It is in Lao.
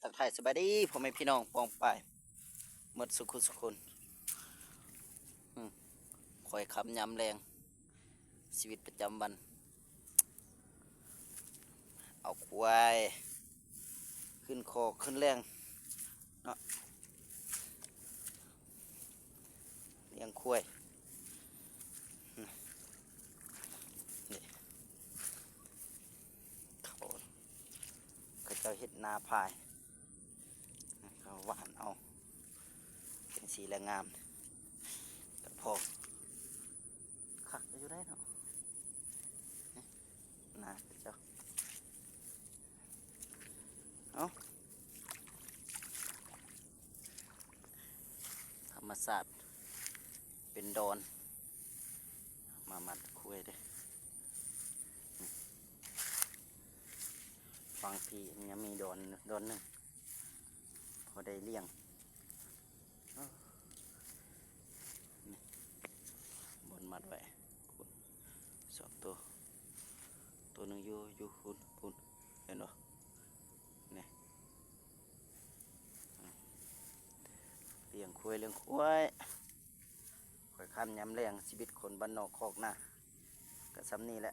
ທັກທາຍສະບາຍດີພໍ່ແມ່ພີ່ນ້ອງປ້ອງປາຍໝົດສູ່ຜູ້ສູ່ຄົນ. ອືມ ຂ້ອຍຄ່ຳຍາມແລງ ຊີວິດປະຈຳວັນ ເອົາຄວາຍຂຶ້ນຄອກຂຶ້ນແລງເນາະ ລ້ຽງຄວາຍ. ນີ້ ເຂົາ ເຂົາເຈົ້າເຮັດນາພາຍ ເຂົາຫວ່ານເອົາ ເປັນສີແລະງາມ ກໍພໍຄັກຢູ່ໄດ໋ເນາະ ນາເຈົ້າ. ເອົາ ທຳມະຊາດເປັນດອນ ມາມັດຄວາຍເດ້. ຝັ່ງພີ້ຍັງມີດອນ ດອນໜຶ່ງ ພໍໄດ້ລ້ຽງ. ນີ້ ບ່ອນມັດໄວ້ ສອງໂຕ ໂຕໜຶ່ງຢູ່ ຢູ່ພຸ້ນ ພຸ້ນ ເຫັນບໍ່? ນີ້ ລ້ຽງຄວາຍ ລ້ຽງຄວາຍ ຂ້ອຍຄ່ຳຍາມແລງ ຊີວິດຄົນບ້ານນອກຄອກນາ ກໍສ່ຳນີ້ແຫຼະ.